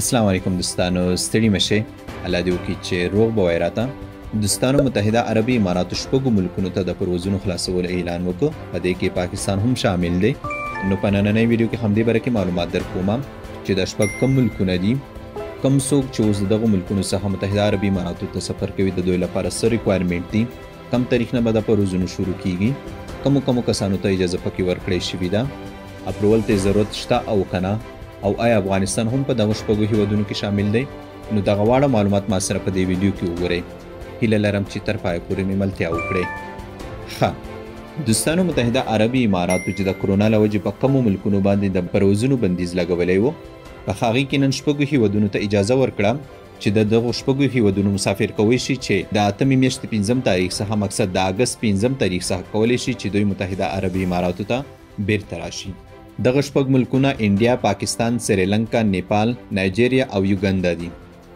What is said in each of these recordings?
السلام علیکم دوستانو، ستړي مشه. الله دې وکړي چې روغ به وای راته. دوستانو، متحده عربي اماراتو شپږو ملکونو ته د پروازونو خلاصولو اعلان وکړ. په دې کې پاکستان هم شامل دی. نو په نننۍ ویډیو کې همدې باره کې معلومات درکوم چې دا شپږ کوم ملکونه دي، کوم څوک چې اوس د دغو ملکونو څخه متحده عربي اماراتو ته سفر کوي د دوی لپاره څه requirement دي، کم تاریخ نه به دا پروازونه شروع کیږي، کومو کومو کسانو ته اجازه پکې ورکړی شوې ده، approval ته ضرورت شته او که نه، او آیا افغانستان هم په دغو شپږو هیوادونو کې شامل دی. نو دغه واړه معلومات ما سره په دې ویډیو کې وګورئ. هیله لرم چې تر پایه پورې مې ملتیا وکړئ. ښه دوستانو، متحده عربي اماراتو چې د کرونا له وجې په کومو ملکونو باندې د پروازونو بندیز لګولی و، په هغې کې نن شپږو هیوادونو ته اجازه ورکړه چې د دغو شپږو هیوادونو مسافر کوی شي چې د اتمې میاشتې پنځم تاریخ څخه، مقصد د اګست پنځم تاریخ څخه کولی شي چې دوی متحده عربي اماراتو ته بیرته راشي. دغه شپږ ملکونه انډیا، پاکستان، سریلانکا، نیپال، نایجیریا او یوګندا دي.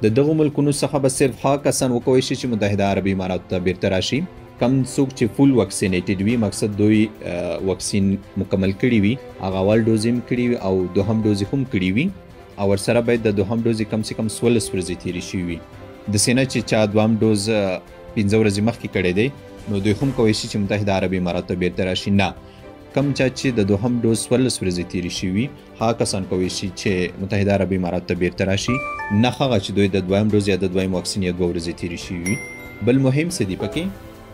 د دغو ملکونو څخه به صرف هغه کسان وکولی شي چې متحده عربي اماراتو ته بیرته راشي کم څوک چې full vaccinated وي، مقصد دوی واکسین مکمل کړي وي، هغه اول ډوز هم کړي وي او دوهم ډوز هم کړي وي، او ورسره باید د دوهم ډوز کم سه کم 14 ورځې تېرې شوي وي. داسې نه چې چا دوهم ډوز 5 ورځې مخکې کړی دی نو دوی هم کولی شي چې متحده عربي اماراتو ته بیرته راشي. نه، کم چا چې د دوهم ډوز 14 ورځې تېرې شوي وي هغه کسان کولی شي چې متحده عربي اماراتو ته بیرته راشي، نه هغه چې دوی د دویم ډوز یا د دویم واکسین یا 2 ورځې تېرې شوي وي. بل مهم څه دي پکې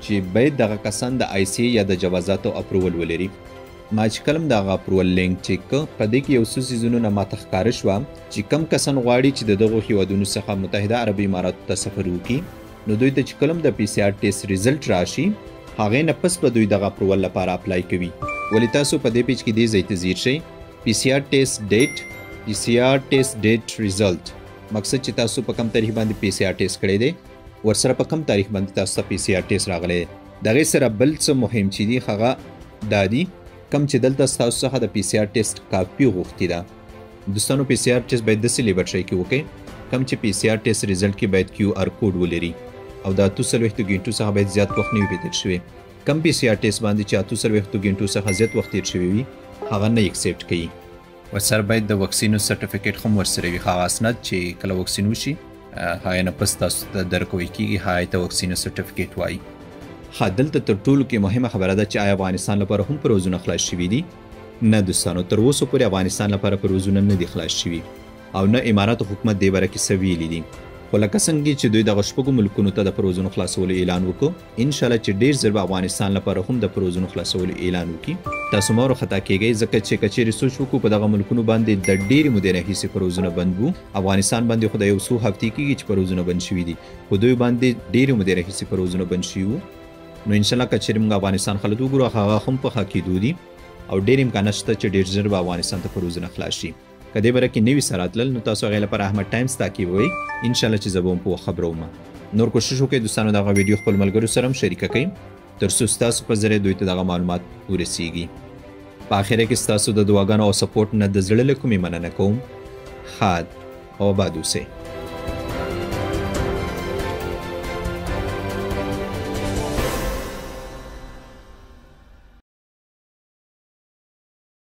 چې باید دغه کسان د آی سي یا د جوازاتو approval ولري. ما چې کله دغه approval link check کړ، په دې کې یو څو څیزونو نه ماته ښکاره شوه چې کم کسان غواړي چې د دغو هیوادونو څخه متحده عربي اماراتو ته سفر وکړي، نو دوی ته چې کله د پی سي آر test result راشي هغې نه پس به دوی دغه approval لپاره apply کوي. ولې تاسو په دې page کې دې ځای ته ځیر شئ، پی سي آر test date، پی سي آر test date result، مقصد چې تاسو په کم تاریخ باندې پی سي آر test کړی دی ورسره په کم تاریخ باندې تاسو ته پی سي آر test راغلی دی. د هغې سره بل څه مهم چې دي هغه دا دي کم چې دلته ستاسو څخه د پی سي آر test copy غوښتې ده. دوستانو، پی سي آر test باید داسې لیبرټري کې وکړئ کم چې پی سي آر test result کې باید کیو آر کوډ ولري او د 48 ګنټو څخه باید زیات وخت نه وي تېر شوی. کم پی سي آر test باندې چې 48 ګنټو څخه زیات وخت تېر شوی وي هغه نه accept کوي. ورسره باید د واکسینو certificate هم ورسره وي، هغه اسناد چې کله واکسین وشي هغې نه پس تاسو ته درکول کېږي، هغې ته واکسینو certificate وایي. ښه، دلته تر ټولو کې مهمه خبره ده چې آیا افغانستان لپاره هم پروازونه خلاص شوي دي؟ نه دوستانو، تر اوسه پورې افغانستان لپاره پروازونه نه دي خلاص شوي او نه اماراتو حکومت دې باره کې څه ویلي دي. خو لکه څنګه چې دوی دغه شپږو ملکونو ته د پروازونو خلاصولو اعلان وکړ، انشاءالله چې ډېر زر به افغانستان لپاره هم د پروازونو خلاصولو اعلان وکړي. تاسو مه وارخطا کېږئ، ځکه چې که چېرې سوچ وکړو په دغه ملکونو باندې د ډېرې مودې راهیسې پروازونه بند وو. افغانستان باندې خو د یو څو هفتې کېږي چې پروازونه بند شوي دي، خو دوی باندې ډېرې مودې راهیسې پروازونه بند شوي وو. نو انشاءالله که چېرې موږ افغانستان خلک وګورو هغه هم په ښه کېدو دي او ډېر امکانات شته چې ډېر ژر به افغانستان ته پروازونه خلاص شي. که دې باره کې نوي څه راتلل نو تاسو هغې لپاره احمد ټایمز تعقیبوئ، انشاءالله چې زه به هم په وخت خبروم. نور کوشش وکړئ دوستانو دغه ویډیو خپل ملګرو سره هم شریکه کړئ تر څو ستاسو په ذریعه دوی ته دغه معلومات ورسیږي. په اخره کې ستاسو د دعاګانو او support نه د زړه له کومې مننه کوم. ښاد او آباد اوسئ.